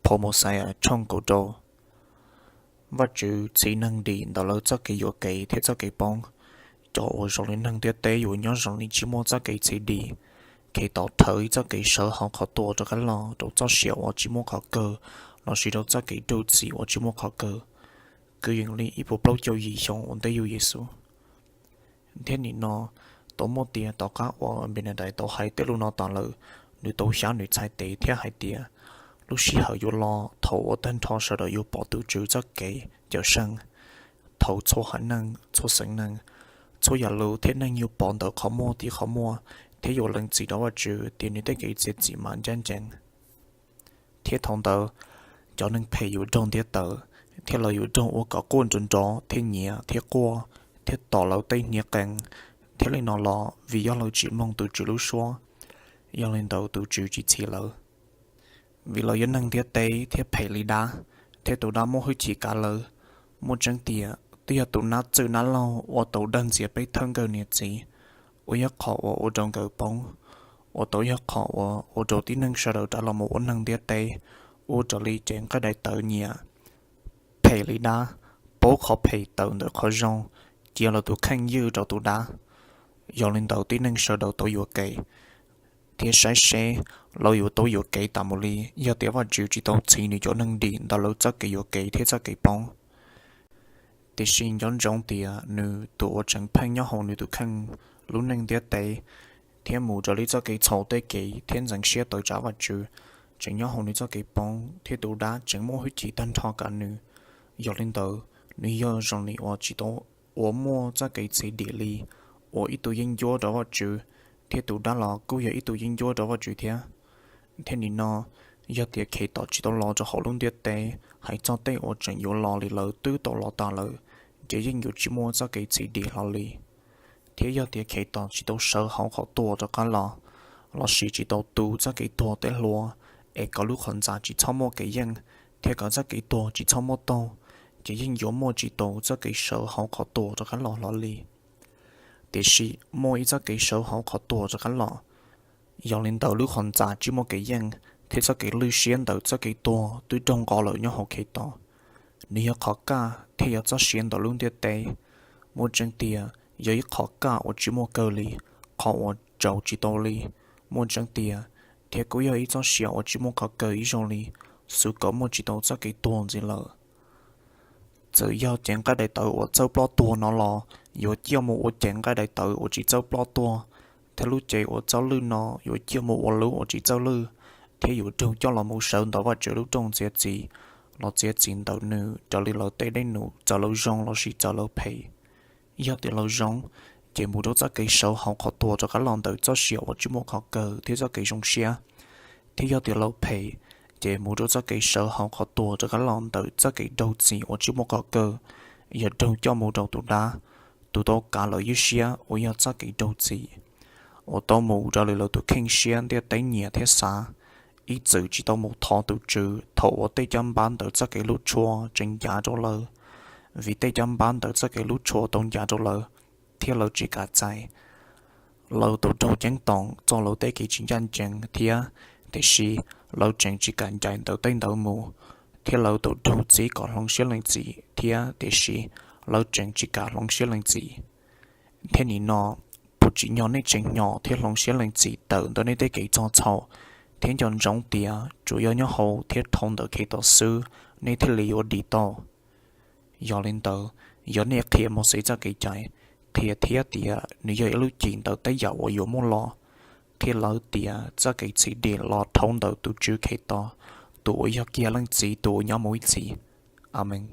Phau Mauxiyas tshooj kaum rau. Vajtswv txhiv neeg dim ntawm lawv txoj kev yuam kev thiab txoj kev poob. Cov uas zoo li neeg ntiaj teb yuav nyob zoo li tsis muaj txoj kev txhiv dim. Khetos rhawv ib txoj kev sawv hauv qhov tuag rov qab los rau txoj sia uas tsis muaj qhov kawg, lossis rau txoj kev raug txim uas tsis muaj qhov kawg. Kwv yees li ib puas plaub caug yim xyoo ua ntej yug Yexus. Thiab nim no tau muaj tias tom qab uas Npis Nas Dais tau hais tej lus no tas lawm, nws tau xyab nws txhais tes thiab hais tias, lub sij hawm yuav los thaum uas tag nrho sawv daws yuav pom tus Tswv txoj kev cawm seej, thaum txhua haiv neeg, txhua xeem neeg, txhua yam lus thiab neeg yuav pom ntawm qhov muag tim qhov muag, thiab yuav lees txim rau Vajtswv tias nws tej kev txiav txim mas ncaj ncees. Thiab thaum ntawd, cov neeg phem yuav raug ntiab tawm, thiab lawv yuav raug ua kom quaj nrov nrov thiab nyiav thiab quaj, thiab tom lawv tej hniav qees, thiab li no los vim yog lawv tsis mloog tus Tswv lub suab. Yog li ntawd tus Tswv tsis txhiv lawv, vim lawv yog neeg ntiaj teb thiab phem li dab, thiab tus dab muaj hwj chim kav lawv. Muaj tseeb tias twb yog tus nab txwj nab laug uas tau dag ntxias peb thawj nkawm niam txiv, uas yog qhov uas ua rau nkawd poob, uas tau yog qhov uas ua rau tib neeg sawv daws rais los mus ua neeg ntiaj teb, ua raws li cev nqaij daim tawv nyiam. Phem li dab, paub qhov phem tawm ntawm qhov zoo, cia lawv tus kheej ywj rau tus dab. Yog li ntawd tib neeg sawv daws tau yuam kev, thiab saib seb, lawv yuav tau yuam kev tas mus li yog tias Vajtswv tsis tau txhiv nws cov neeg dim ntawm lawv txoj kev yuam kev thiab txoj kev poob. Tiam sis nco ntsoov tias nws tus uas tseem pheej nyob hauv nws tus kheej lub neej ntiaj teb, thiab mus raws li txoj kev txhaum tej kev thiab ntxeev siab tawm tsam Vajtswv, tseem nyob hauv nws txoj kev poob, thiab tus dab tseem muaj hwj chim tag nrho kav nws. Yog li ntawd, nws yog zoo li uas tsis tau ua muaj txoj kev txhiv dim li, uas ib tug yeeb ncuab rau Vajtswv, thiab tus dab los kuj yog ib tug yeeb ncuab rau Vajtswv thiab. Thiab nim no, yog tias Khetos tsis tau los rau hauv lub ntiaj teb hais txog tej uas tseem yuav los li lawv twb tau los tas lawm, ces yeej yuav tsis muaj txoj kev txhiv dim hlo li. Thiab yog tias Khetos tsis tau sawv hauv qhov tuag rov qab los, lossis tsis tau tu txoj kev tuag tej hlua, es kom lub qhov ntxa tsis txhob muaj kev yeej, thiab kom txoj kev tuag tsis txhob muaj taug, ces yeej yuav muaj tsis tau txoj kev sawv hauv qhov tuag rov qab los hlo li. Tiam sis muaj ib txoj kev sawv hauv qhov tuag rov qab los. Yog li ntawd lub qhov ntxa tsis muaj kev yeej, thiab txoj kev lwj siab ntawm txoj kev tuag twb raug nqo lawm nyob hauv Khetos. Nws yog qhov kaj thiab yog txoj sia ntawm lub ntiaj teb. Muaj tseeb tias yog ib qhov kaj uas tsis muaj kawg li, qhov uas tsaus tsis tau li. Muaj tseeb tias, thiab kuj yog ib txoj sia uas tsis muaj qhov kawg ib zaug li, xwv kom muaj tsis tau txoj kev tuag ntxiv lawm. Txawm yog cev nqaij daim tawv uas txawj ploj tuag no los yuav ciaj mus ua cev nqaij daim tawv uas tsis txawj ploj tuag, thiab lub cev uas txawj lwj no yuav ciaj mus ua lub uas tsis txawj lwj, thiab yuav raug coj los mus sawv ntawm Vajtswv lub rooj txiav txim los txiav txim ntawm nws raws li lawv tej dej num txawm lawv zoo lossis txawm lawv phem. Yog tias lawv zoo, ces mus rau txoj kev sawv hauv qhov tuag rov qab los ntawm txoj sia uas tsis muaj qhov kawg thiab txoj kev zoo siab. Thiab yog tias lawv phem, ces mus rau txoj kev sawv hauv qhov tuag rov qab los ntawm txoj kev raug txim uas tsis muaj qhov kawg, yog raug coj mus rau tus dab, tus tau kav lawv ywj siab uas yog txoj kev raug txim, uas tau mus raws li lawv tus kheej siab ntiaj teb nyiam thiab xav, ib txwm tsis tau mus thov tus Tswv thaum uas tej caj npab ntawm txoj kev hlub tshua tseem ncav rau lawv, vim tej caj npab ntawm txoj kev hlub tshua tau ncav rau lawv, thiab lawv tsis kam txais. Lawv tau raug ceeb toom txog lawv tej kev tsis ncaj ncees thiab, tiam sis lawv tseem tsis kam ncaim ntawm tej ntawd mus, thiab lawv tau raug txib kom hloov siab lees txim thiab, tiam sis lawv tseem tsis kam hloov siab lees txim. Thiab nim no, puas tsim nyog nej tseem hnyo thiab hloov siab lees txim tawm ntawm nej tej kev txog txhaum, thiab nco ntsoov tias tsuas yog nyob hauv thiab dhau ntawm Khetos xwb nej thiaj li yuav dim tau? Yog li ntawd, yog nej qhia Mauxes txoj kev cai, qhia thiab tias nws yog ib lub cim ntawm tej yam uas yuav muaj los, qhia lawv tias txoj kev txhiv dim los dhau ntawm tus Tswv Khetos, tus uas yog kiag Leej Txiv tus uas nyob mus ib txhis. Amees.